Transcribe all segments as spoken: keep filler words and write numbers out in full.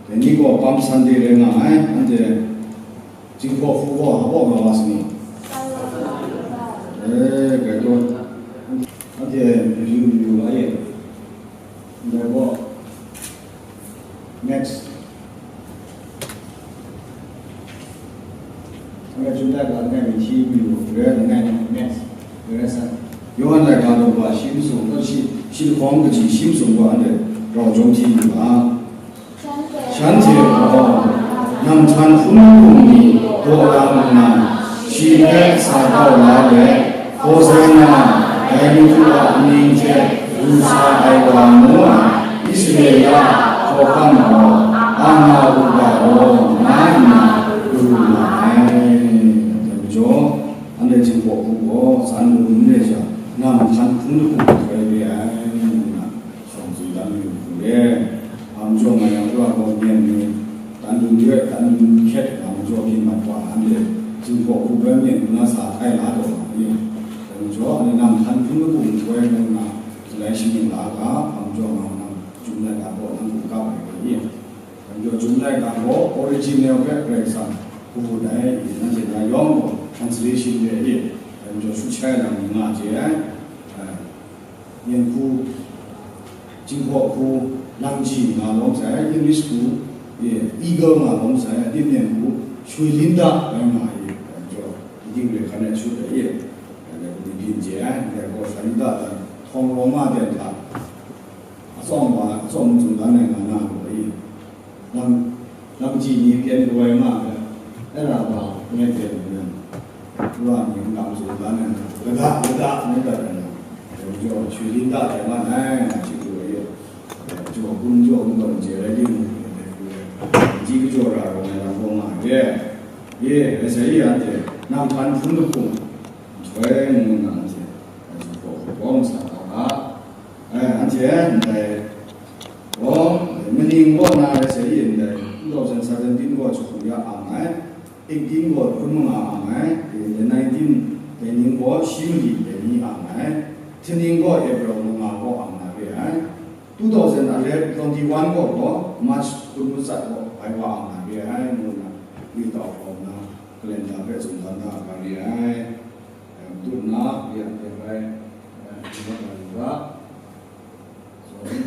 Dai ni gaw Palm Sunday rai nga ai, anhte Jinghpaw Hku gaw hpa nga wa sini? E, gai taw. Anhte yu yu la e. Ndai gaw, next. Anhte June laika langai mi hti yu, re langai, next. Re san. Yawhan laika daw shi masum, shi, shi lahkawng kaji shi masum gaw anhte rau jawm hti yu ga. Shanhte gaw, namhtan hpun hpung ni daw la nna, shi hpe sa kau la let, Hosanna, dai Madu a amying hte du sa ai wa ngu ai, Israela hkawhkam gaw, a nga u ga law, nga nna du nga ai. Dai majaw, anhte Jinghpaw Hku gaw, san lu n re jang, namhtan hpun hpung hkoi re ai, ngu nna, shawng tsun dan mayu hku re. Hpa majaw nga yang, Wora gaw myen ni, dan dun re, dan dun hkyet nga majaw, byin mat wa, anhte Jinghpaw Hku bai myen nna sa htai la taw nga ni. Dai majaw, anhte namhtan hpun hpung hkoi ngu nna, shalai shaning la ga, hpa majaw nga nang June laika gaw nang hkum kap ai rai ni. Dai majaw, June laika gaw original hpe Karai Kasang hku gun ai, nanhte na yawng gaw translation re ai. Dai majaw, shu shai lang ni nga je ai. Myen hku, Jinghpaw Hku, Langji nga lawm sai, English hku, e, Eagle nga lawm sai, Myen hku, Shwi Linda rai nga ai, dai majaw, English hkan e shut ai, dai hku ni byin je ai, dai gaw Shwi Linda dan, Htawng Roma dan hta, atsawm wa, atsawm tsun dan ai nga na lu ai. Lam, lam ji ni pyen kawai nga ai, e ra ga ngai pyen nnan, wa ni n lam tsun dan ai, lada, lada, ngai dat ai, dai majaw, Shwi Linda tai man ai, nga chye lu ai, jaw gun jaw n tawn je rai timung, ji kajaw ra rawng ai lam gaw nga ai, ye, rai sai, anhte namhtan hpun lahkung nhtoi ngu nna, anhte, anhte gaw, gaw sa ga nga, anhte ndai, Gaw, maning gaw na rai sai, ndai two thousand seventeen gaw jahku ya ang ai, eighteen gaw hkun manga ang ai, ndai nineteen, dai ning gaw shi mali dai ni ang ai, htining gaw April manga gaw ang na re ai, two thousand twenty-one gaw gaw March hkun matsat gaw bai wa ang na re ai, ngu nna, yu tau hkawm na, calendar hpe tsun dan da ga re ai. Madu na, ya, ya bai, ya, ya bai, ya. Sorry.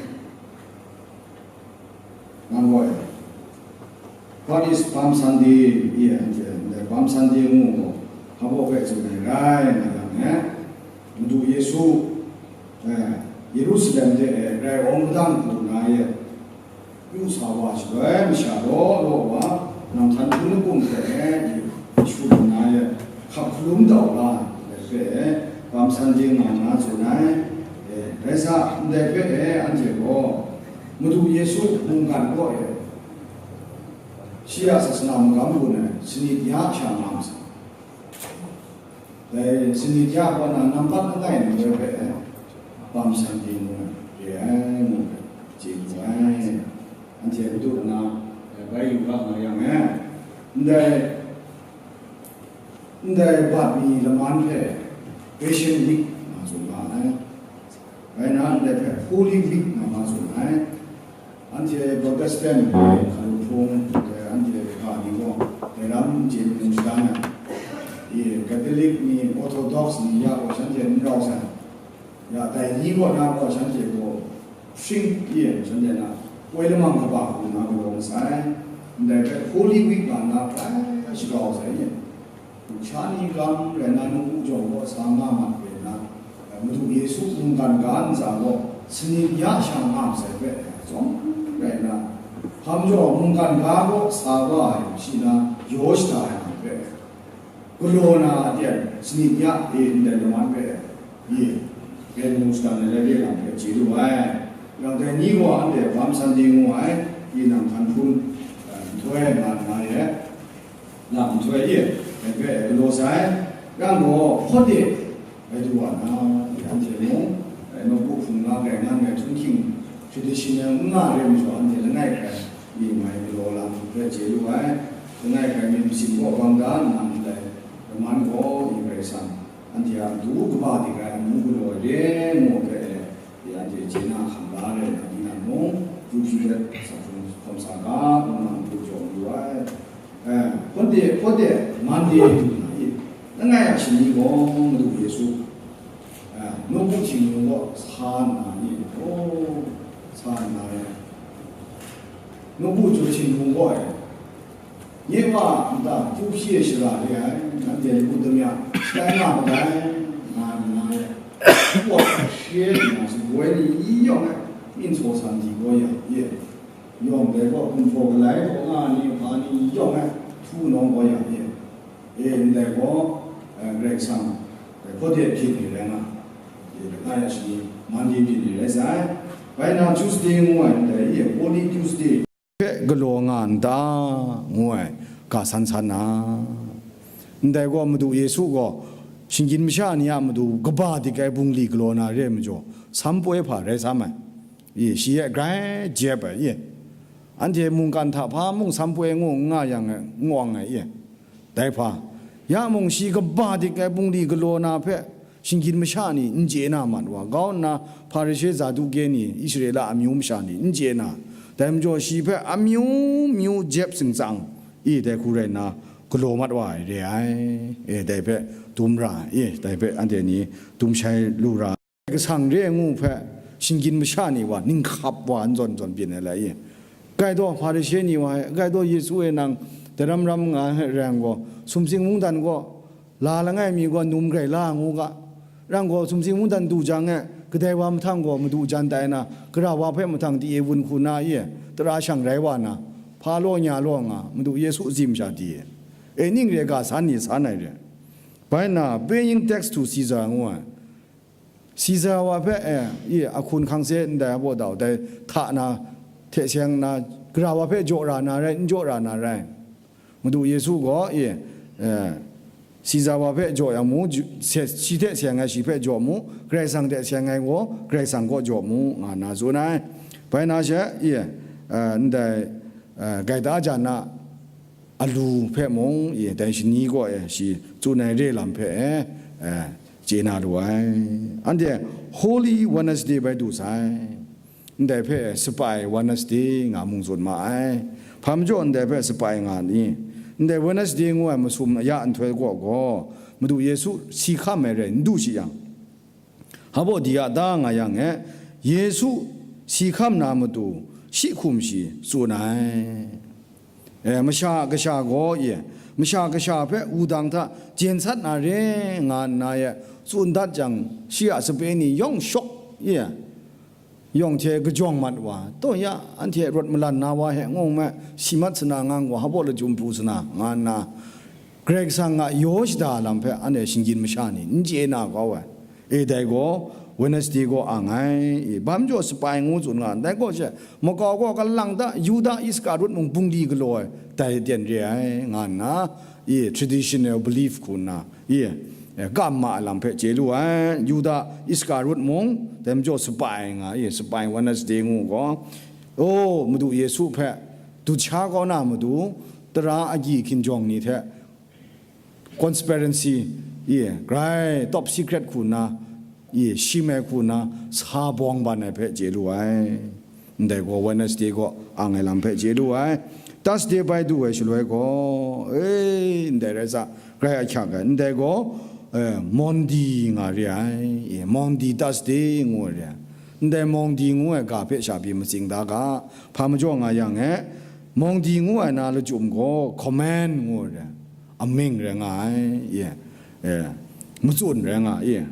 Nang gaw, what is Palm Sunday? Ye, anhte, ndai Palm Sunday ngu gaw, hpa baw hpe tsun ai rai nga yang, eh, Madu Yesu, eh, Yerusalem de, eh, rai awng madang hku na ye, yu sa wa shaloi, masha law law wa, namhtan hpun lahkung hte, eh, shu nna ye, hkap hkalum dau la, ai hpe, Palm Sunday nga na tsun ai, eh, rai sa, ndai hpe, eh, anhte gaw, Madu Yesu mungkan kaw e, shi a sasana magam gun ai sanit ya sha nga masai. Dai sanit ya kaw na nambat langai nhtoi hpe, Palm Sunday ngu ai, re ai ngu ai, chye lu ai. Anhte madu na, bai yu ga nga yang e, ndai, ndai bat mi laman hpe Passion Week nga tsun ga ai. Rai nna, ndai hpe Holy Week nga ma tsun ai. Anhte Protestant hkalu hpung, anhte ga ni gaw, dai lam chye ngu shadan ai. I Catholic ni, Orthodox ni ya gaw shanhte n rau sai. Ya, dai ni kaw na gaw shanhte gaw shing pyi ai, shanhte na poi lamang kaba hku na galaw masai. Ndai hpe Holy Week nga na grai shagrau sai ni. Sha ni gam rai na, nawku jawng kaw sa nga ma rai na, Madu Yesu mungkan ga ntsa gaw sanit ya sha nga masai hpe, chyawm rai na, hpa majaw mungkan ga kaw sa wa ai shi na yaw shada ai hpe, galaw na a ten sanit ya e ndai laman hpe, ye, ren mu shadan ai labe lam hpe chye lu ai. Yang dai ni gaw anhte Palm Sunday ngu ai, i nang hkan hpun, eh, nhtoi nga nna ye, na nhtoi e, dai hpe galaw sai, yang gaw hpawt de, rai du wa na, anhte mung, eh, nawku hpung la ai, ngan ai, htunghking traditional n nga re majaw, anhte langai hkrai myit mai galaw lam hpe chye lu ai, langai hkrai myit masin kaw bang da nna ndai laman gaw, Karai Kasang, anhte a matu kaba dik ai amu galaw ai re ngu hpe, ya anhte chye na hkam la ai, nang tinang mung, yu hpyi let, sa hpung hkawm sa ga, Hpawde, hpawde, Monday du na i, langai a shani gaw Madu Yesu, a, nawku Htingnu gaw sa nna i, o, sa nna e, nawku Htingnu gaw e, nye wa nta kyu hpyi e shara re ai, nanhte lagu damya shatai nga madai, nga nna e, wa hkye nna sumgoi ni yawng e, myin saw san di gaw ya, ye, yawng dai gaw, hkum hpraw galai gaw nga ni, hpa ni yawng e, htu nawng gaw ya, ye. E, ndai gaw, eh, Karai Kasang, eh, hpawde byin ni rai nga, e, langai a shani, Monday byin ni rai sai. Bai na Tuesday ngu ai ndai, e, Holy Tuesday hpe galaw nga n ta, ngu ai, ga san san na. Ndai gaw Madu Yesu gaw, shinggyim masha ni a matu kaba dik ai bungli galaw na re ai majaw, sam poi hpa rai sam ai. I, shi e grai jep ai, i. Anhte mungkan hta hpa mung sam poi ngu n nga yang, n awng ai, i. Dai hpa, ya mung shi kaba dik ai bungli galaw na hpe, shinggyim masha ni n chye na mat wa, kau nna Hparishe, Saduke ni, Israela amyu masha ni n chye na, dai majaw shi hpe amyu myu jep singtsang, i, dai hku rai nna, galaw mat wa ai re ai, e, dai hpe dum ra ai, e, dai hpe anhte ni dum shai lu ra ai. Kasang re ai ngu hpe, shinggyim masha ni wa, ninghkap wa, n zawn zawn byin ai lai, i. Grai daw, Hparishe ni wa, grai daw, Yesu e nang, daram ram nga ai rai yang gaw, sumsing mungdan gaw, la langai mi gaw num grai la ngu ga, rang gaw, sumsing mungdan du jang e, kadai wa mahtang gaw madu jan tai na, gara wa hpe mahtang di e wun hku na i, tara shang rai wa na, hpa law nya law nga, Madu Yesu tsim sha di e, e ning re ga san ni san ai re. Bai na, paying tax to Caesar ngu ai. Caesar wa hpe, e, i, ahkun hkang se ndai a baw dau, dai hta na, hte seng na, gara wa hpe jaw ra na rai, n jaw ra na rai. Madu Yesu gaw, i, e, Caesar wa hpe jaw yang mu, ju-, se, shi hte seng ai shi hpe jaw mu, Karai Kasang hte seng ai gaw, Karai Kasang kaw jaw mu, nga nna tsun ai. Bai na she, i, e, ndai, e, gaida jan na, alu hpe mung, i, dai shani kaw e shi tsun ai re lam hpe, e, e, chye na lu ai. Anhte Holy Wednesday bai du sai. Ndai hpe Sapai Wednesday nga mung tsun ma ai. Hpa majaw ndai hpe Sapai nga ni? Ndai Wednesday ngu ai masum aya nhtoi kaw gaw, Madu Yesu si hkam ai rai n du shi yang, hpa baw di ya ta nga yang e, Yesu si hkam na matu shi hkum shi tsun ai. E, Masha Kasha gaw, e, Masha Kasha hpe wudang hta jen sat na re nga nna e, tsun dat jang, shi a sape ni yawng shawk, e, yawng hte kajawng mat wa, taw ya, anhte rawt malan na wa he ngu me, si mat sana nga gaw, hpa baw lachyum pru sana, nga nna, Karai Kasang a yaw shada lam hpe anhte shinggyim masha ni n chye na kau ai. E, dai gaw Wednesday gaw ang ai, e, bam jaw Sapai ngu tsun nga, dai gaw she, makau gaw kalang ta, Yuda Iskarut mung bungli galaw ai, dai aten re ai, nga nna, e, traditional belief hku nna, e, e, kam ma ai lam hpe chye lu ai, Yuda Iskarut mung, dai majaw Sapai nga, e, Sapai Wednesday ngu gaw, o, Madu Yesu hpe dut sha kau na matu, tara agyi hkinjawng ni hte, conspiracy, e, grai top secret hku nna, e, shim ai hku nna, sa bawng ban ai hpe chye lu ai. Ndai gaw Wednesday gaw ang ai lam hpe chye lu ai. Thursday bai du ai shaloi gaw, e, ndai rai sa, grai ahkyak ai. Ndai gaw, e, Maundy nga re ai. E, Maundy Thursday ngu ai re ai. Ndai Maundy ngu ai ga hpe sha pyi matsing da ga, hpa majaw nga yang e, Maundy ngu ai na lachyum gaw command ngu ai re ai. Amying rai nga ai, e, e, matsun rai nga, e,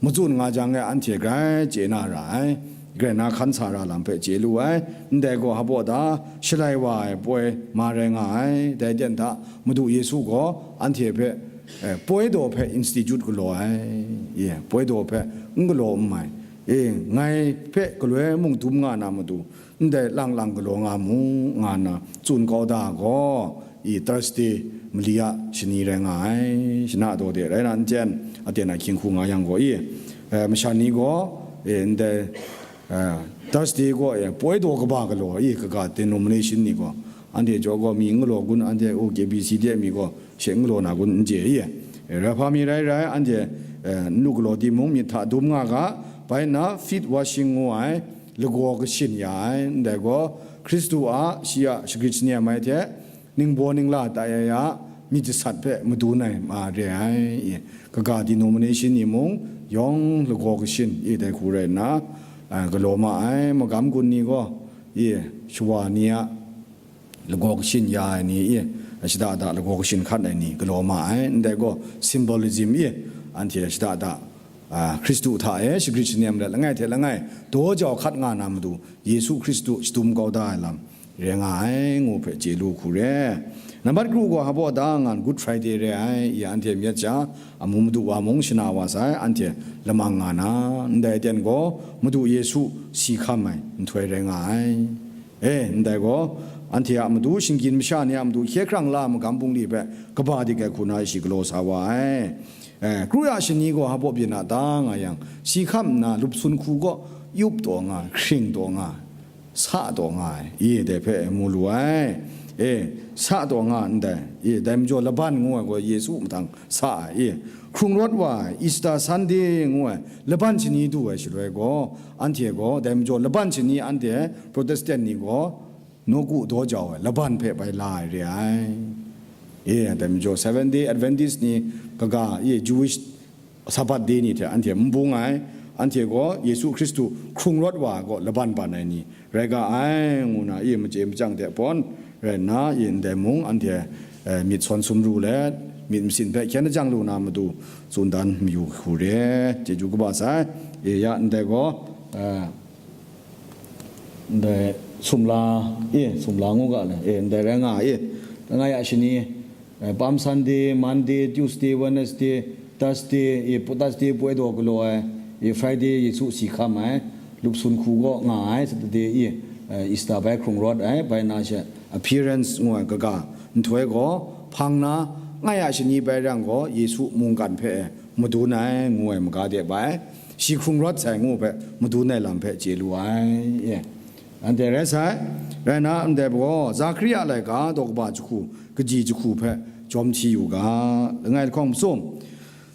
matsun nga jang e, anhte grai chye na ra ai, grai na hkan sa ra lam hpe chye lu ai, ndai gaw hpa baw da, shalai wa ai poi ma rai nga ai, dai ten hta Madu Yesu gaw anhte hpe, e, poi daw hpe institute galaw ai, e, poi daw hpe n galaw n mai, e, ngai hpe galoi mung dum nga na matu, ndai lang lang galaw nga mu, nga nna tsun kau da gaw, i Thursday mali a shani rai nga ai, shana daw de rai na n ten, aten a hkying hku nga yang gaw i, eh, masha ni gaw, eh, ndai, eh, Thursday gaw, eh, poi daw kaba galaw i, kaga denomination ni gaw, anhte jaw gaw mi n galaw gun, anhte O K B C de mi gaw she n galaw na gun n chye i, eh, rai hpa mi rai rai, anhte, eh, n lu galaw timung myit hta dum nga ga, bai nna feet washing ngu ai, lagaw kashin ya ai, ndai gaw Hkristu a, shi a shagrit shanem ai hte, ningbaw ningla tai ai a, myit jasat hpe madun ai ma re ai, i, kaga denomination ni mung yawng lagaw kashin, i, dai hku rai nna, a, galaw ma ai, magam gun ni gaw, i, shawa ni a lagaw kashin ya ai ni, i, shada da lagaw kashin hkat ai ni galaw ma ai, ndai gaw symbolism, i, anhte shada da, a, Hkristu hta e shagrit shanem let langai hte langai daw jau hkat nga na matu, Yesu Hkristu shadum kau da ai lam rai nga ai, ngu hpe chye lu hku re. Nambat kru gaw hpaw da ngan Good Friday re ai, i anhte myit sha, amu madu wa mung shana wa sai, anhte lamang nga na, ndai aten gaw Madu Yesu si hkam ai nhtoi rai nga ai. E, ndai gaw, anhte a matu, shinggyim masha ni a matu, hkye hkrang la ai magam bungli hpe kaba dik ai hku na shi galaw sa wa ai. E, kru ya shani gaw hpaw byin a ta nga yang, si hkam nna lup sun hku gaw yup taw nga, hkring taw nga, sa taw nga ai, i, dai hpe mu lu ai. E, sa taw nga ndai, i, dai majaw laban ngu ai gaw Yesu mahtang sa ai, i, hkrung rawt wa ai, Easter Sunday ngu ai, laban shani du ai shaloi gaw, anhte gaw, dai majaw laban shani anhte Protestant ni gaw, nawku daw jau ai, laban hpe bai la ai re ai. E, dai majaw, Seventh Day Adventist ni kaga, e, Jewish Sabbath Day ni hte anhte n bung ai, anhte gaw Yesu Hkristu hkrung rawt wa ai gaw laban ban ai ni rai ga ai, ngu na, i, machye machyang hte pawng rai nna, i, ndai mung anhte, e, myit sawn sumru let, myit masin hpe hkyen lajang lu na matu, tsun dan mayu hku re, chyeju kaba sai, e, ya, ndai gaw, e, ndai sumla, e, sumla ngu ga le, e, ndai rai nga, e, nga ya shani, e, Palm Sunday, Monday, Tuesday, Wednesday, Thursday, e, pu-, Thursday poi daw galaw ai, e, Friday Yesu si hkam ai, lup sun hku gaw nga ai, Saturday, e, e, Easter bai hkrung rawt ai, bai na she appearance ngu ai kaga nhtoi gaw hpang na, nga ya shani bai rang gaw Yesu mungkan hpe, e, madun ai ngu ai maga de bai, shi hkrung rawt sai ngu hpe madun ai lam hpe chye lu ai, e. Anhte rai sai, rai na, ndai gaw, Zakaria laika daw kaba jahku, kaji jahku hpe jawm hti yu ga, langai lahkawng masum,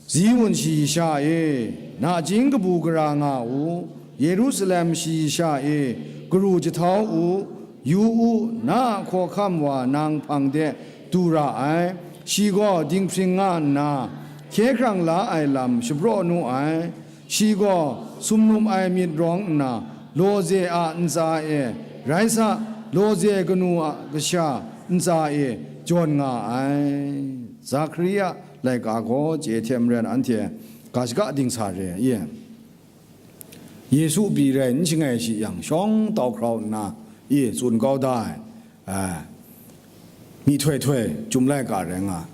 Ziun shayi sha e, nachying kabu gara nga u, Yerusalem shayi sha e, garu jahtau u, yu u, na a hkawhkam wa nang hpang de du ra ai, shi gaw dinghpring nga nna, hkye hkrang la ai lam shapraw nu ai, shi gaw sumnum ai myit rawng nna, lawze a ntsa e, rai sa, lawze kanu a kasha ntsa e jawn nga ai. Zakaria laika gaw chye hte maren anhte ga shaga dingsa re ai. Yesu pyi rai n shangai shi yang, shawng tau hkrau nna, i tsun kau da ai, a, myihtoi htoi, Chyum laika rai nga ai.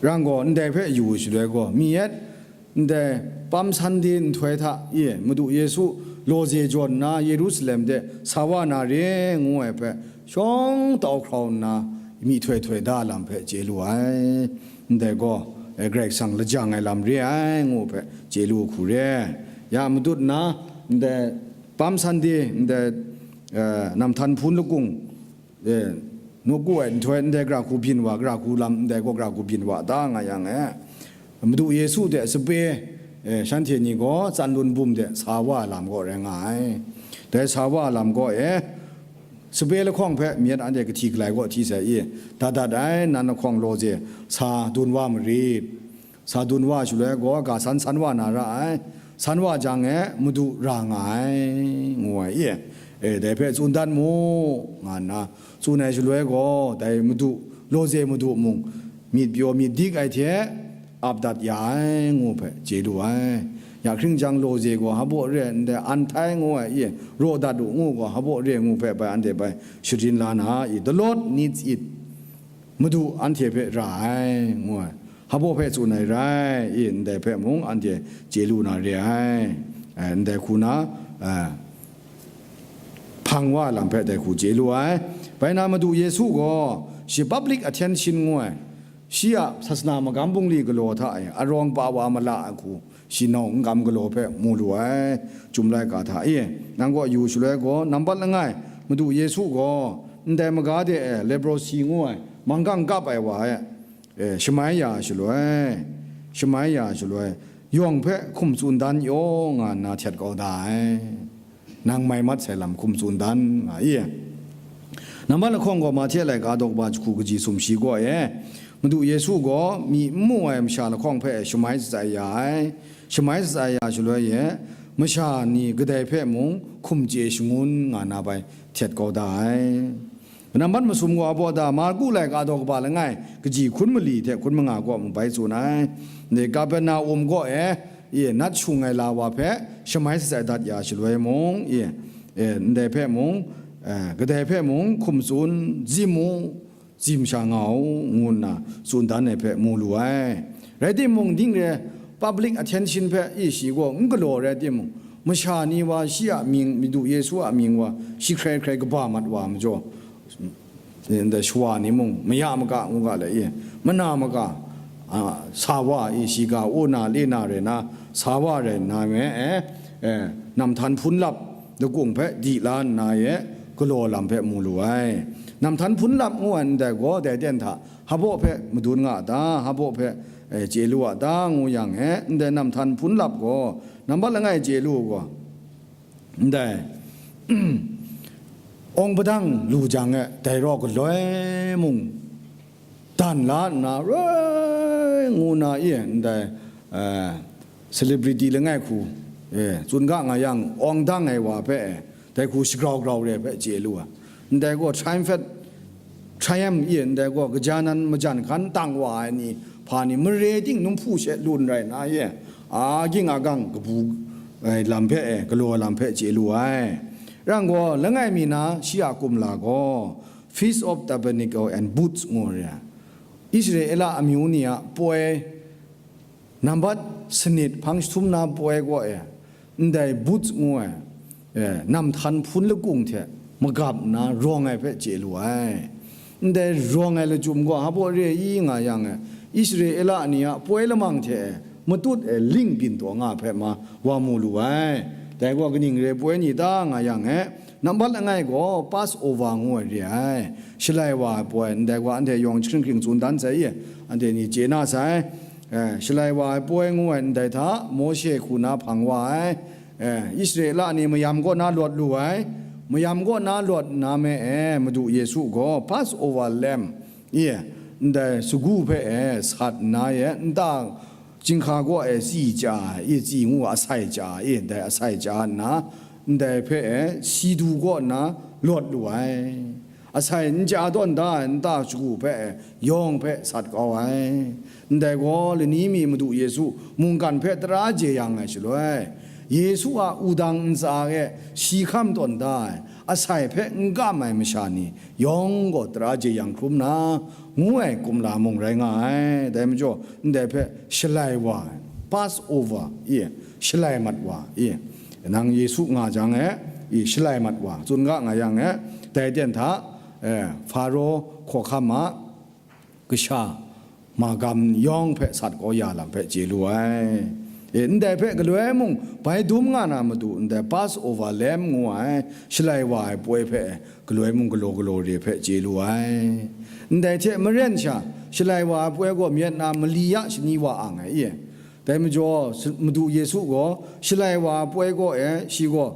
Rang gaw, ndai hpe yu shaloi gaw, mi yet, ndai Palm Sunday nhtoi hta, i, Madu Yesu lawze jawn nna Yerusalem de sa wa na re, ngu ai hpe, shawng tau hkrau nna, myihtoi htoi da lam hpe chye lu ai. Ndai gaw, e, Karai Kasang lajang ai lam re ai, ngu hpe chye lu hku re. Ya matut nna, ndai Palm Sunday, ndai, e, namhtan hpun lakung, e, nawku ai nhtoi, ndai gara hku byin wa, gara hku lam, ndai gaw gara hku byin wa ta nga yang e, Madu Yesu de sape, e, shanhte ni gaw tsanlun bum de sa wa ai lam gaw rai nga ai. Dai sa wa ai lam gaw e, sape lahkawng hpe mi yet anhte kahti galai gaw hti sai i, dat dat ai, nan lahkawng lawze sa dun wa marit. Sa dun wa shaloi gaw, ga san san wa na ra ai, san wa jang e, Madu ra nga ai, ngu ai, i, e, dai hpe tsun dat mu, nga nna tsun ai shaloi gaw, dai Madu, lawze Madu mung, myit pyaw myit dik ai hte, ap dat ya ai, ngu hpe chye lu ai. Ya hkring jang lawze gaw hpaw re ai, ndai an htai ngu ai, i, raw dat u ngu gaw hpaw re ai ngu hpe bai anhte bai sharin la na, i, the Lord needs it. Madu anhte hpe ra ai, ngu ai. Hpaw hpe tsun ai rai, i, ndai hpe mung anhte chye lu na re ai. Ai, ndai hku na, a, hpang wa lam hpe dai hku chye lu ai. Bai na Madu Yesu gaw, shi public attention ngu ai, shi a sasana magam bungli galaw hta e, arawng pa wa mala ai hku, shi nau n kam galaw hpe mu lu ai, Chyum laika hta e, nang gaw yu shaloi gaw, nampat langai, Madu Yesu gaw, ndai maga de e, leprosy ngu ai, manggang kap ai wa e, e, shamai ya shaloi, shamai ya shaloi, yawng hpe hkum tsun dan yaw nga nna htet kau da ai. Nang mai mat sai lam hkum tsun dan nga i. Nambat lahkawng gaw Mahte laika daw kaba jahku kaji sumshi gaw e, Madu Yesu gaw myi n mu ai masha lahkawng hpe shamai shatsai ya ai. Shamai shatsai ya shaloi e, masha ni kadai hpe mung hkum chye shangun nga na bai htet kau da ai. Nambat masum gaw a baw da, Marku laika daw kaba langai, kaji hkun mali hte hkun manga kaw mu bai tsun ai. Ndai Kaperna-um gaw e, e, nat shung ai la wa hpe shamai shatsai dat ya shaloi mung, e, e, ndai hpe mung, e, kadai hpe mung hkum tsun, zim mu, zim sha nga u, ngu nna tsun dan ai hpe mu lu ai. Rai timung, ding re public attention hpe, e, shi gaw n galaw rai timung, masha ni wa shi a mying, Madu Yesu a mying wa shi hkrai hkrai kaba mat wa majaw, ndai shawa ni mung maya maga ngu ga le, e, mana maga, a, sa wa, e, shiga, o na, le na rai na, sa wa rai nna me, e, e, namhtan hpun lap lakung hpe di la nna e, galaw lam hpe mu lu ai. Namhtan hpun lap ngu ai ndai gaw, dai ten hta, hpabaw hpe madun nga a ta, hpabaw hpe, e, chye lu a ta, ngu yang e, ndai namhtan hpun lap gaw, nambat langai chye lu ai gaw, ndai, awng padang lu jang e, dai raw galoi mung dan la nna, rai ngu na, e, ndai, e, celebrity langai hku, e, tsun ga nga yang, awng dang ai wa hpe, e, dai hku shagrau grau re hpe chye lu ai. Ndai gaw triumphant, triumph, e, ndai gaw kaja nan majan hkan tang wa ai ni, hpa ni, mare ting num hpu she lun rai na, e, a ging a gang kabu ai lam hpe, e, galaw ai lam hpe chye lu ai. Rang gaw, langai mi na shi a kumla gaw, Feast of Tabernacle and Booths ngu ai re ai. Israela amyu ni a poi, nambat sanit hpang jahtum na poi gaw e, ndai Booths ngu ai, e, namhtan hpun lakung hte magap nna rawng ai hpe chye lu ai. Ndai rawng ai lachyum gaw hpabaw re i nga yang e, Israela ni a poi lamang hte e, matut e ling byin taw nga hpe ma wa mu lu ai. Dai gaw kaning re poi ni ta nga yang e, nambat langai gaw Passover ngu ai re ai, Shalai wa ai poi, ndai gaw anhte yawng jahkring hkring tsun dan sai, e, anhte ni chye na sai. E, Shalai wa ai poi ngu ai ndai hta, Mawshe hku na hpang wa ai, e, Israela ni mayam kaw na lawt lu ai, mayam kaw na lawt nna me e, Madu Yesu gaw Passover lamb, e, ndai sagu hpe e sat nna e, nta chyinghka kaw e tsi chya ai, e, tsi ngu asai chya ai, e, ndai asai chya nna, ndai hpe e si du kaw nna lawt lu ai. Asai n chya tawn da ai nta shagu hpe e yawng hpe sat kau ai. Ndai gaw lani mi Madu Yesu mungkan hpe tara jeyang ai shaloi, Yesu a wudang ntsa e shi hkam tawn da ai, asai hpe n kam ai masha ni yawng gaw tara jeyang hkrum na, ngu ai kumla mung rai nga ai. Dai majaw, ndai hpe Shalai wa, Passover, e, Shalai mat wa, e, nang Yesu nga jang e, e, Shalai mat wa, tsun ga nga yang e, dai ten hta, e, Faro hkawhkam a kasha magam yawng hpe sat kau ya lam hpe chye lu ai. E, ndai hpe galoi mung bai dum nga na matu, ndai Passover lamb ngu ai, Shalai wa ai poi hpe galoi mung galaw galaw re hpe chye lu ai. Ndai hte maren sha, Shalai wa ai poi gaw myit na mali ya shani wa ang ai, e. Dai majaw, Madu Yesu gaw Shalai wa ai poi gaw e, shi gaw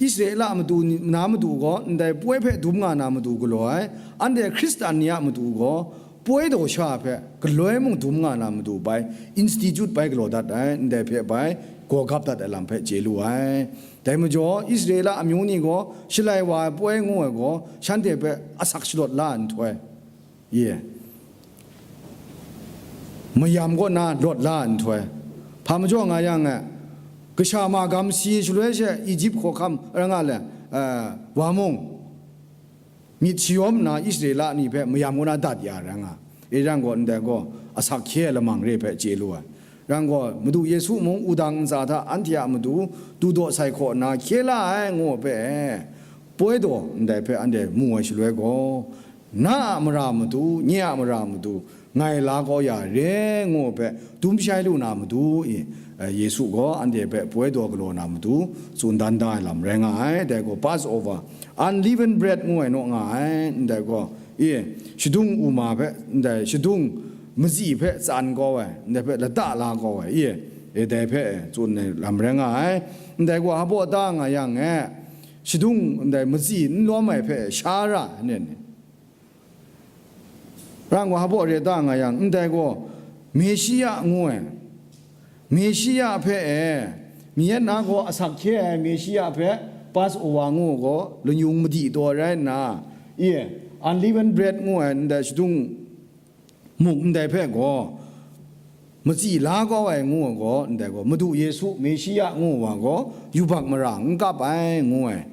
Israela matu ni, na matu gaw ndai poi hpe dum nga na matu galaw ai, anhte Hkristan ni a matu gaw poi daw sha hpe galoi mung dum nga na matu bai, institute bai galaw dat ai, ndai hpe bai gaw gap dat ai lam hpe chye lu ai. Dai majaw, Israela amyu ni gaw Shalai wa ai poi ngu ai gaw shanhte hpe asak shalawt la nhtoi, e, mayam kaw na lawt la nhtoi, hpa majaw nga yang e, kasha magam si shaloi she Egypt hkawhkam rai nga le, e, wa mung, myit shayawm nna Israela ni hpe mayam kaw na dat ya rai nga, e, rai gaw ndai gaw asak hkye ai lamang re hpe chye lu ai. Rai gaw, Madu Yesu mung wudang ntsa hta anhte a matu dudaw sai hkaw nna hkye la ai ngu ai hpe, poi daw ndai hpe anhte mu ai shaloi gaw, na a mara matu, nye a mara matu, ngai la kau ya re ngu ai hpe dum shai lu na matu, e, Yesu gaw anhte hpe poi daw galaw na matu tsun dan da ai lam rai nga ai. Dai gaw Passover, unleavened bread ngu ai naw nga ai. Ndai gaw, e, shadung uma hpe, ndai shadung matsi hpe tsan kau ai, ndai hpe lata la kau ai, e, e, dai hpe tsun ai lam rai nga ai. Ndai gaw hpaw da nga yang e, shadung ndai matsi n lawm ai hpe sha ra nen, Rang gaw hpa re ta nga yang, ndai gaw Meshia ngu ai, Meshia hpe e, mi yet na gaw asak hkye ai Meshia hpe Passover ngu gaw, lanyung madi taw rai nna, i, unleavened bread ngu ai ndai shadung muk ndai hpe gaw, matsi la kau ai ngu ai gaw, ndai gaw, Madu Yesu, Meshia ngu wa gaw, yubak mara n kap ai ngu ai,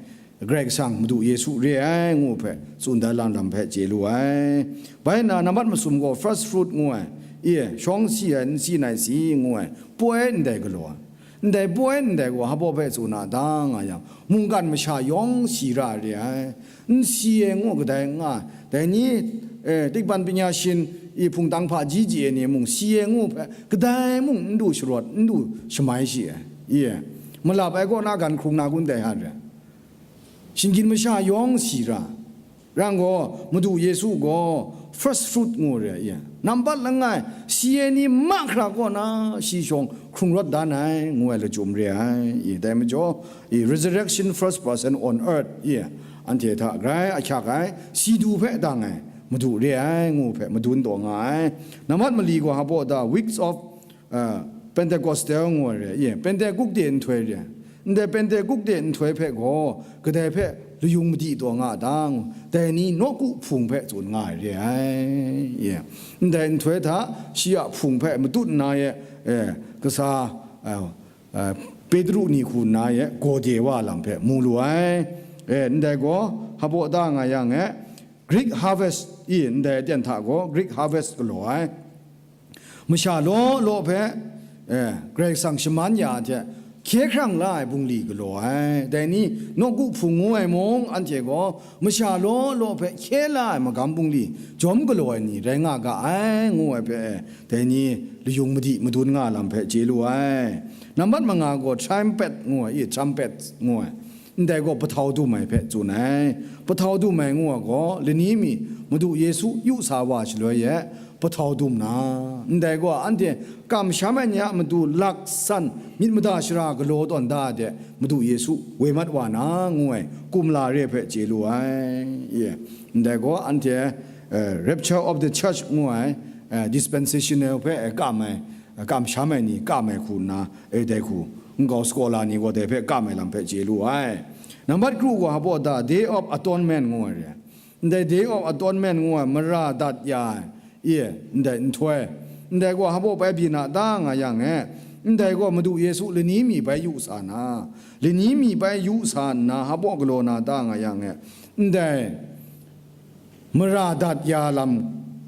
Karai Kasang Madu Yesu re ai ngu hpe tsun dat lam lam hpe chye lu ai. Bai nna, nambat masum gaw first fruit ngu ai, i, shawng si ai, n si nai si ngu ai, poi ndai galaw ai. Ndai poi ndai gaw hpa hpe tsun a ta nga yang, mungkan masha yawng si ra re ai. N si e ngu kadai n nga ai. Dai ni, eh, tikpan panya shin i hpungtang hpaji ji e ni mung si e ngu hpe kadai mung n du sharawt, n du shamai shi ai. I e, malap ai kaw na gan hkrung na kun dai hta re. Shinggyim masha yawng si ra. Rang gaw, Madu Yesu gaw first fruit ngu re ai, i, nambat langai, si e ni mahkra kaw na shi shawng hkrung rawt dan ai, ngu ai lachyum re ai, i, dai majaw, i, resurrection first person on earth, i, anhte hta grai ahkyak ai, si du hpe dang ai, Madu re ai, ngu hpe madun taw nga ai. Nambat mali gaw hpa da, weeks of uh, Pentecostal ngu ai re, i, Pentekukte nhtoi re. Ndai Pentekukte nhtoi hpe gaw, kadai hpe layung madi taw nga ai ta ngu, dai ni nawku hpung hpe tsun nga ai re ai, i. Ndai nhtoi hta shi a hpung hpe matut nna ye, eh, kasa, eh, eh, Petru ni hku nna ye, gawde wa lam hpe mu lu ai. Eh, ndai gaw, hpa da nga yang e, Greek harvest, i, ndai aten hta gaw, Greek harvest galaw ai. Masha law law hpe, eh, Karai Kasang shaman ya ai hte, hkye hkrang la ai bungli galaw ai. Dai ni, nawku hpung ngu ai mung, anhte gaw, masha law law hpe hkye la ai magam bungli, jawm galaw ai ni rai nga ga ai, ngu ai hpe, dai ni, layung madi madun nga lam hpe chye lu ai. Nambat manga gaw, trumpet ngu ai, i, trumpet ngu ai. Ndai gaw pahtau dum ai hpe tsun ai. Pahtau dum ai ngu ai gaw, lani mi Madu Yesu yu sa wa shaloi e, pahtau dum na, ndai gaw anhte kamsham ai ni a matu laksan myit mada shara galaw tawn da de, Madu Yesu woi mat wa na, ngu ai kumla re hpe chye lu ai. Ye. Ndai gaw anhte, eh, rapture of the church ngu ai, eh, dispensational hpe, eh, kam ai, eh, kamsham ai ni kam ai hku nna, eh, dai hku, nkau scholar ni gaw dai hpe kam ai lam hpe chye lu ai. Nambat kru gaw hpa da, Day of Atonement ngu ai re. Ndai Day of Atonement ngu ai mara dat ya ai, i, ndai nhtoi. Ndai gaw hpa bai byin a ta nga yang e, ndai gaw Madu Yesu lani mi bai yu sa na, lani mi bai yu sa nna hpa galaw na ta nga yang e, ndai mara dat ya lam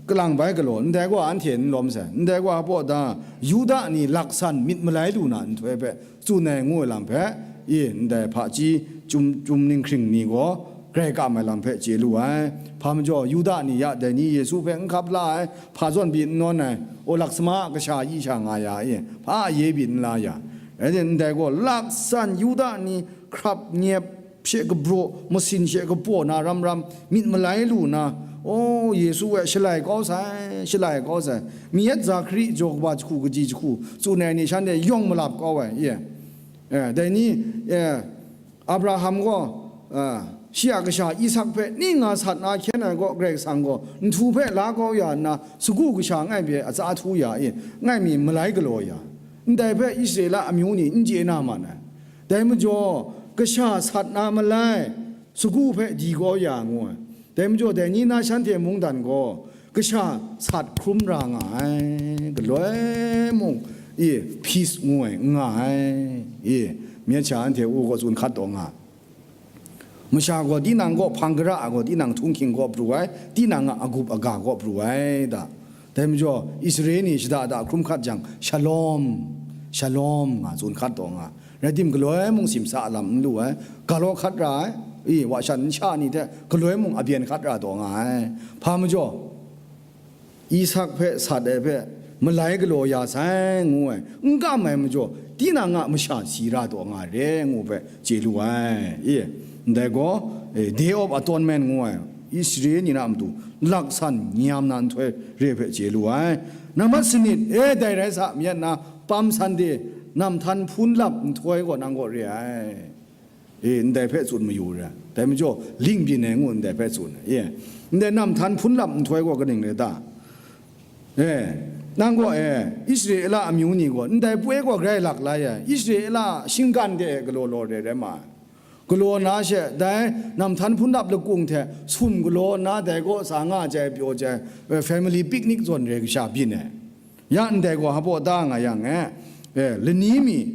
kalang bai galaw, ndai gaw anhte n lawm sai, ndai gaw hpa da, Yuda ni laksan myit malai lu na nhtoi hpe tsun ai ngu ai lam hpe, i, ndai hpaji chyum, chyum ninghkring ni gaw grai kam ai lam hpe chye lu ai. Hpa majaw, Yuda ni ya dai ni Yesu hpe n hkap la ai, hpa zawn byin n nawn ai, o, laksama a kasha yi sha nga ya, i, hpa a ye byin n la ya. Rai timung, ndai gaw laksan Yuda ni hkrap nyep, she kabraw, masin she kapaw na ram ram, myit malai lu na, o, Yesu e shalai kau sai, shalai kau sai, mi yet Zakari jaw kaba jahku kaji jahku tsun ai ni shanhte yawng malap kau ai, ye. Eh, dai ni, eh, Abraham gaw, eh, shi a kasha Isak hpe ning nga sat na hkyen ai gaw, Karai Kasang gaw nhtu hpe la kau ya nna, sagu kasha ngai pyi atsa htu ya i, ngai mi malai galaw ya, ndai hpe Israela amyu ni n chye na man ai. Dai majaw, kasha sat na malai, sagu hpe di kau ya ngu ai. Dai majaw, dai ni na shanhte mungdan gaw, kasha sat hkrum ra nga ai, galoi mung, i, peace ngu ai, n nga ai, i, myit sha anhte u gaw tsun hkat taw nga. Masha gaw tinang kaw hpang gara ai gaw, tinang htunghking kaw pru ai, tinang a agup aga kaw pru ai da. Dai majaw, Israel ni shada da hkrum hkat jang, Shalom, Shalom nga tsun hkat taw nga. Rai tim, galoi mung simsa lam n lu ai, ga law hkat ra ai, i, wa shan nsha ni hte galoi mung abyen hkat ra taw nga ai. Hpa majaw, Isak hpe sat ai hpe malai galaw ya sai ngu ai, n kam ai majaw, tinang a masha si ra taw nga re ngu hpe chye lu ai. I, ndai gaw, eh, Day of Atonement ngu ai, Israel ni na a matu laksan nyam na nhtoi re hpe chye lu ai. Nambat sanit, e, dai rai sa, myit na, Palm Sunday, nam htan hpun lap nhtoi gaw nang gaw re ai. E, ndai hpe tsun mayu re. Dai majaw, ling byin ai ngu ndai hpe tsun ai. E, ndai nam htan hpun lap nhtoi gaw kaning rai ta? E, nang gaw, e, Israela amyu ni gaw, ndai poi gaw grai lak la ya, Israela shinggan de galaw law re rai ma ai. Galaw na she, dai namhtan hpunlap lakung hte sum galaw nna, dai kaw sa nga ai pyaw ai, e, family picnic zawn re kasha byin ai. Ya ndai gaw hpaw da nga yang, e, e, lani mi,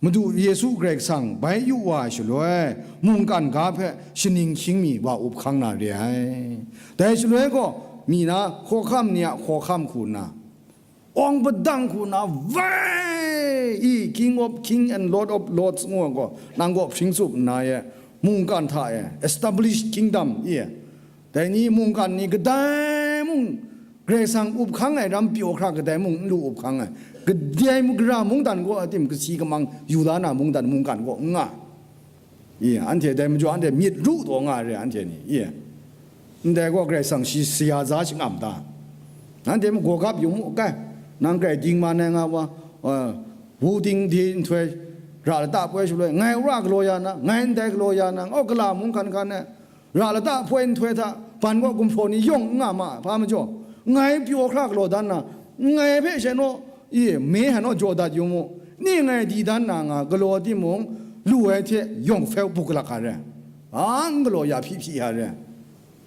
Madu Yesu Karai Kasang bai yu wa ai shaloi, mungkan ga hpe shaning hkying mi wa up hkang na re ai. Dai shaloi gaw, mi na hkawhkam ni a hkawhkam hku nna, awng padang hku nna, vai i, King of King and Lord of Lords ngu ai gaw, nang kaw hpring tsup nna ye, mungkan hta e, established kingdom i, dai ni mungkan ni kadai mung, Karai Kasang up hkang ai ram pyaw hkra kadai mung n lu up hkang ai. Kadai mung, gara mungdan gaw a tim kasi kamang yu la na mungdan mungkan gaw n nga. I, anhte dai majaw anhte myit ru taw nga re, anhte ni. I, ndai gaw Karai Kasang shi saya za shangam ta? Nanhte mung gaw gap yu mu, kai, nang grai dingman ai nga wa, uh, wu ting di nhtoi, ra lata poi shaloi, ngai ra galaw ya na, ngai ndai galaw ya na, o, gala mung hkan hkan ai, ra lata poi nhtoi hta, ban gaw gumhpraw ni yawng n nga ma ai, hpa majaw, ngai pyaw hkra galaw dan na, ngai hpe she naw, i, me hta naw jaw dat yu mu, ni ngai di dan na nga galaw timung, lu ai hte yawng hpe buk lak hka re, a n galaw ya hpyi hpyi hka re.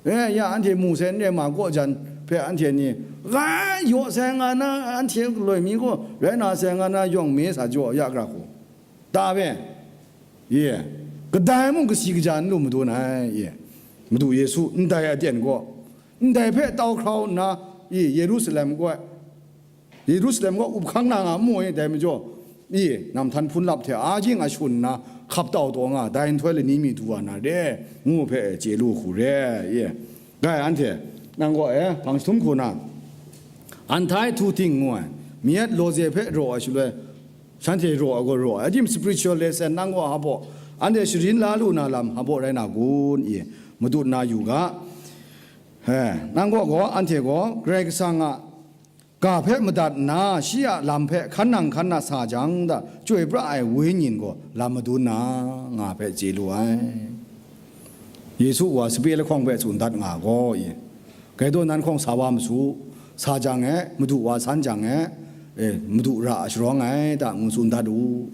E, ya anhte mu sai n re ma kaw jan hpe anhte ni, ga yaw sai nga na, anhte loi mi gaw rai na sai nga na yawng me sa jaw ya gara hku, ta be? Ye, kadai mung kasi kaja n lu madun ai, ye, Madu Yesu ndai aten gaw, ndai hpe tau hkrau nna, ye, Yerusalem gaw, Yerusalem gaw up hkang na nga mu ai, dai majaw, i, namhtan hpunlap hte a jing a shun nna hkap tau taw nga, dai nhtoi lani mi du wa na re, ngu hpe chye lu hku re, i. Gai anhte, nang gaw, e, hpang jahtum hku na, Anhtai htu ting ngu ai, mi yet lawze hpe raw ai shaloi, shanhte raw ai gaw raw ai. Adim spiritual lesson nang gaw hpa baw, anhte sharin la lu na lam hpa baw rai na kun, i, madut na yu ga. He, nang gaw gaw, anhte gaw, Karai Kasang a ga hpe madat nna, shi a lam hpe hkan nang hkan na sa jang da, chyoi pra ai Wenyi gaw lam madun na, nga hpe chye lu ai. Yesu wa sape lahkawng hpe tsun dat nga gaw, i, gaidon nan hkawng sa wa masu, sa jang e, madu wa san jang e, e, madu ra sharawng ai ta, ngu tsun dat u.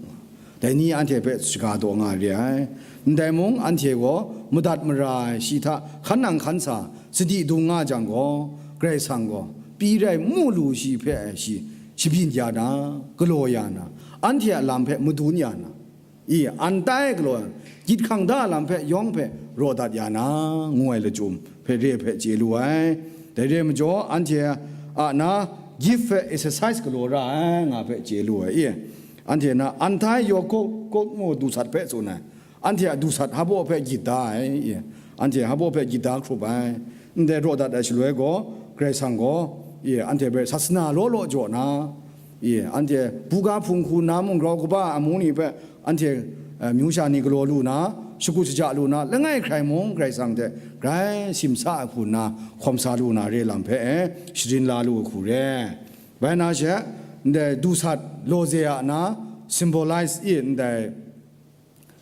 Dai ni anhte hpe shaga taw nga re ai. Ndai mung, anhte gaw madat mara ai shi hta hkan nang hkan sa, sadi dung nga jang gaw, Karai Kasang gaw pyi rai mu lu shi hpe shi shabyin ya na, galaw ya na, anhte a lam hpe madun ya na, i, anhtai galaw, gyit hkang da lam hpe yawng hpe raw dat ya na, ngu ai lachyum hpe re hpe chye lu ai. Dai re majaw, anhte a na gift hpe exercise galaw ra ai, nga hpe chye lu ai, i. Anhte na anhtai yaw kok, kok mu du sat hpe tsun ai. Anhte a du sat hpa baw hpe gyit da ai, i. Anhte hpa baw hpe gyit da hkrup ai. Ndai raw dat ai shaloi gaw, Karai Kasang gaw, i, anhte hpe sasana law law jaw na, i, anhte buga hpung hku nna mung grau kaba a amu ni hpe anhte, eh, myu sha ni galaw lu na, shakut shaja lu na, langai hkrai mung Karai Kasang hte grai simsa ai hku nna hkawm sa lu na re lam hpe, eh, sharin la lu ai hku re. Bai na she, ndai du sat lawze a na symbolize i ndai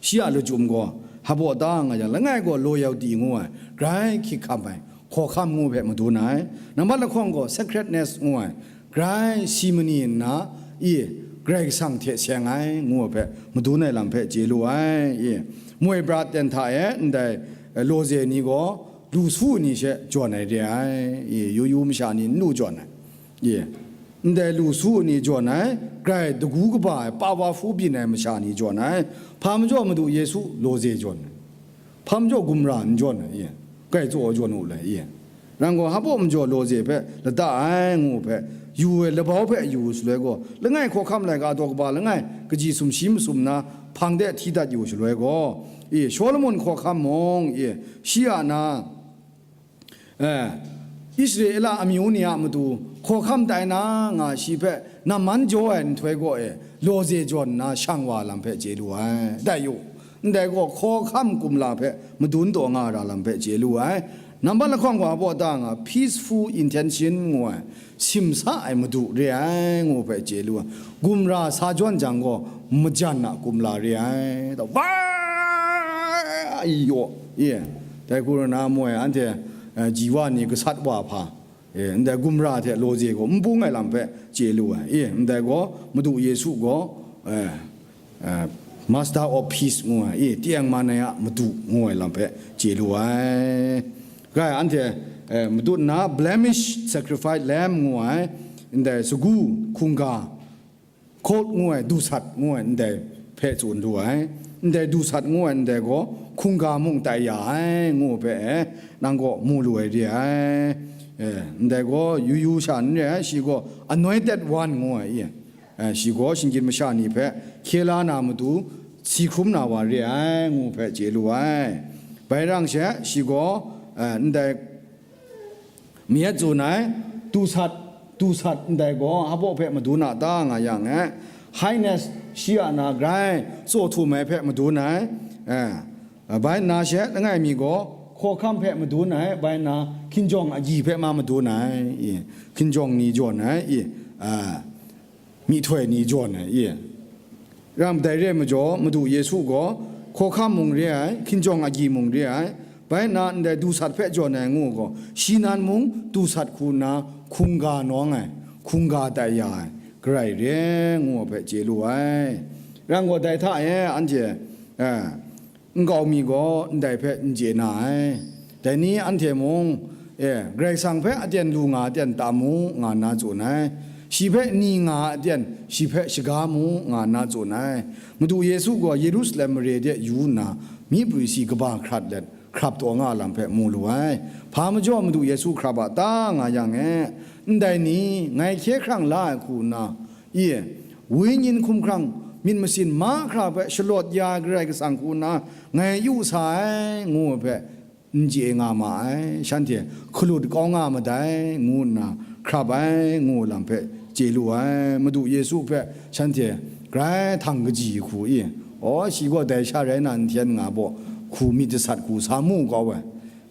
shi a lachyum gaw, hpa baw ta nga yang, langai gaw loyalty ngu ai, grai hkyik hkam ai, hkawhkam ngu hpe madun ai. Nambat lahkawng gaw sacredness ngu ai, grai si mani nna, i, Karai Kasang hte seng ai, ngu ai hpe madun ai lam hpe chye lu ai, i. Moi prat ten hta e ndai, eh, lawze ni gaw, lu su ni she jawn ai re ai, i, yu yu masha ni n lu jawn ai. Ye, ndai lu su ni jawn ai, grai dagu kaba ai, powerful byin ai masha ni jawn ai, hpa majaw Madu Yesu lawze jawn ai, hpa majaw gumra n jawn ai, ye, grai tsaw jawn u lai, ye. Nang gaw hpa baw majaw lawze hpe lata ai ngu hpe, yu ai labau hpe yu shaloi gaw, langai hkawhkam laika daw kaba langai, kaji sumshi masum na, hpang de hti dat yu shaloi gaw, ye, Shawlumon hkawhkam mung, ye, shi a na, Eh, Israela amyu ni a matu hkawhkam tai na nga shi hpe namman jaw ai nhtoi gaw e, lawze jawn nna shang wa lam hpe chye lu ai. Dai yu, ndai gaw hkawhkam kumla hpe madun taw nga ra lam hpe chye lu ai. Nambat lahkawng gaw a baw ta nga, peaceful intention ngu ai, simsa ai madu re ai ngu hpe chye lu ai. Gumra sa jawn jang gaw, majan a kumla re ai. Wa, ai yaw, ye. Dai hku rai na moi anhte, eh, ji wa ni gasat wa hpa, E, ndai gumra hte lawze gaw n bung ai lam hpe chye lu ai. E, ndai gaw Madu Yesu gaw, e, e, Master of Peace ngu ai. E, teng man ai a Madu ngu ai lam hpe chye lu ai. Gai anhte, e, madun na blemish sacrifice lamb ngu ai, ndai sagu hkungga, colt ngu ai, dusat ngu ai, ndai hpe tsun lu ai. Ndai dusat ngu ai, ndai gaw hkungga mung tai ya ai, ngu hpe, e, nang kaw mu lu ai re ai. E, ndai gaw yu yu sha n re ai, shi gaw anointed one ngu ai, e, shi gaw shinggyim masha ni hpe hkye la na matu si hkrum na wa re ai, ngu hpe chye lu ai. Bai rang she, shi gaw, e, ndai Myit tsun ai, dusat, dusat ndai gaw, hpaw hpe madun a ta nga yang e, highness, shi a na grai tsaw htum ai hpe madun ai, e, bai nna she langai mi gaw, hkawhkam hpe madun ai, bai nna hkinjawng agyi hpe ma madun ai, i, hkinjawng ni jawn ai, i, a, myihtoi ni jawn ai, i. Ram dai re ai majaw, Madu Yesu gaw hkawhkam mung re ai, hkinjawng agyi mung re ai, bai nna ndai dusat hpe jawn ai ngu gaw, shi nan mung dusat hku nna hkungga nawng ai, hkungga tai ya ai, Karai re ngu ai hpe chye lu ai. Rang gaw dai hta e, anhte, e, nkau mi gaw ndai hpe n chye na ai. Dai ni anhte mung, e, Karai Kasang hpe aten lu nga aten tam mu, nga nna tsun ai. Shi hpe ni nga aten, shi hpe shaga mu, nga nna tsun ai. Madu Yesu gaw Yerusalem mare de yu nna, myi prwi si kaba hkrat let, hkrap taw nga lam hpe mu lu ai. Hpa majaw Madu Yesu hkrap a ta nga yang e, ndai ni, ngai hkye hkrang la ai hku nna, i, wenyin hkumhkrang myit masin mahkra hpe shalawt ya ai Karai Kasang hku nna ngai yu sa ai, ngu ai hpe n chye nga ma ai, shanhte hkalut kau nga madai, ngu nna hkrap ai, ngu lam hpe chye lu ai. Madu Yesu hpe shanhte grai htang kaji hku i, aw, shi gaw dai sha rai na, n hten nga baw, hku myit jasat hku sa mu kau ai.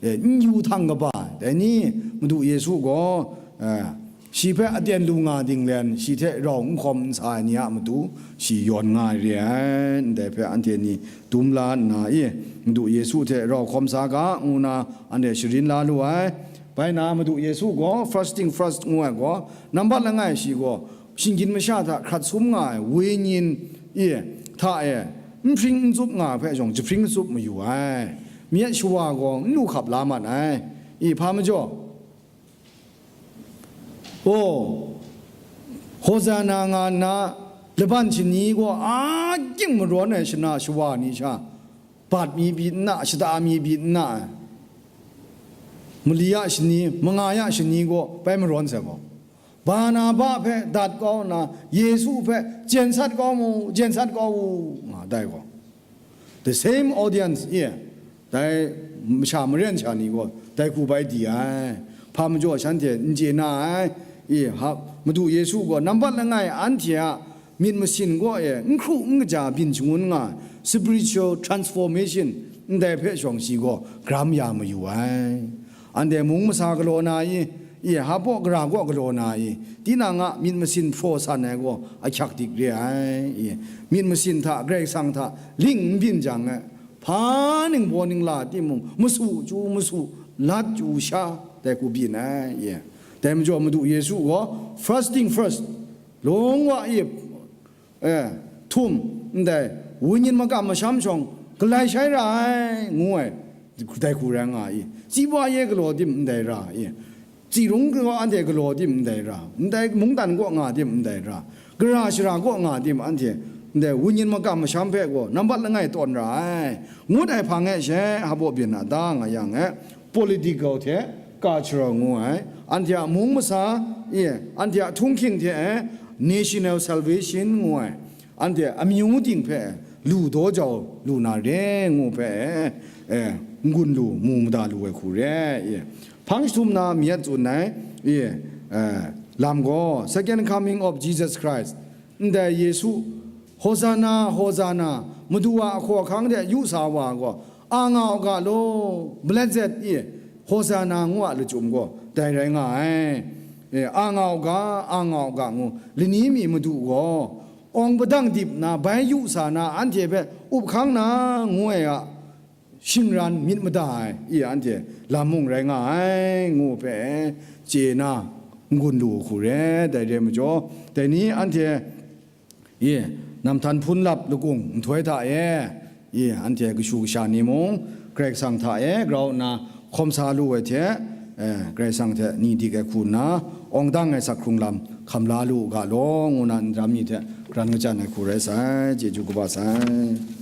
E, n yu htang kaba, dai ni, Madu Yesu gaw, e, shi hpe aten lu nga dinglen, shi hte rau n hkawm n sa ai ni a matu, shi yawn nga ai re ai, ndai hpe anhte ni dum la nna, i, Madu Yesu hte rau hkawm sa ga, ngu na anhte sharin la lu ai. Bai na Madu Yesu gaw, first thing first ngu ai gaw, nambat langai shi gaw, shinggyim masha hta hkrat sum nga ai wenyin, i, hta e, n hpring n tsup nga ai hpe shawng, jahpring tsup mayu ai. Myit shawa gaw n lu hkap la mat ai. I, hpa majaw? O, Hosana nga nna laban shani gaw a kying marawn ai shana shawa ni sha, bat mi byi nna, shata mi byi nna, mali a shani, manga ya shani gaw bai marawn sai gaw, Barnaba hpe dat kau nna, Yesu hpe, "Jen sat kau mu, jen sat kau u," nga dai gaw, the same audience, e, dai masha maren sha ni gaw dai hku bai di ai. Hpa majaw shanhte n chye na ai, e, ha, Madu Yesu gaw nambat langai anhte a myit masin kaw e n hkru n kaja byin shangun nga ai spiritual transformation ndai hpe shawng shi gaw gram ya mayu ai. Anhte mung masa galaw na i, i, hpaw gara kaw galaw na i, tinang a myit masin hpraw san ai gaw ahkyak dik re ai, i, myit masin hta Karai Kasang hta ling n byin jang e, hpa ningbaw ningla timung, masu chyu, masu lat chyu sha, dai hku byin ai, i. Dai majaw Madu Yesu gaw, first thing first, lung wa i, e, htum, ndai, wenyin makam masham shawng, galai shai ra ai, ngu ai, dai hku rai nga i, tsibwa ye galaw tim ndai ra i, tsirung kaw anhte galaw tim ndai ra, ndai mungdan kaw nga tim ndai ra, gara shara kaw nga tim anhte, ndai wenyin makam masham hpe gaw nambat langai tawn ra ai, ngut ai hpang e she hpaw byin na da nga yang e, political hte cultural ngu ai, anhte a mung masa, e, anhte a htunghking hte e, national salvation ngu ai, anhte amyu ting hpe lu daw jau lu na re ngu hpe, e, n-gun lu mu mada lu ai hku re, e. Hpang jahtum na myit tsun ai, e, e, lam gaw, Second Coming of Jesus Christ, ndai Yesu, "Hosana, Hosana, Madu a ahkaw ahkang de yu sa wa gaw, a nga u ga law, blessed i, Hosana ngu a lachyum gaw dai rai nga ai. E, a nga u ga, a nga u ga ngu, lani mi Madu gaw, awng padang dip nna bai yu sa na anhte hpe up hkang na ngu ai a, shingran myit mada ai, i anhte lam mung rai nga ai, ngu hpe chye na, n-gun lu hku re, dai re ai majaw, dai ni anhte, i, namhtan hpun lap lakung nhtoi hta e, i, anhte kashu kasha ni mung Karai Kasang hta e grau nna hkawm sa lu ai hte, eh, Karai Kasang hte ni dik ai hku nna, awng dang ai sak hkrung lam hkam la lu u ga law, ngu na ndam mi hte karan kachyan ai hku rai sai, chyeju kaba sai.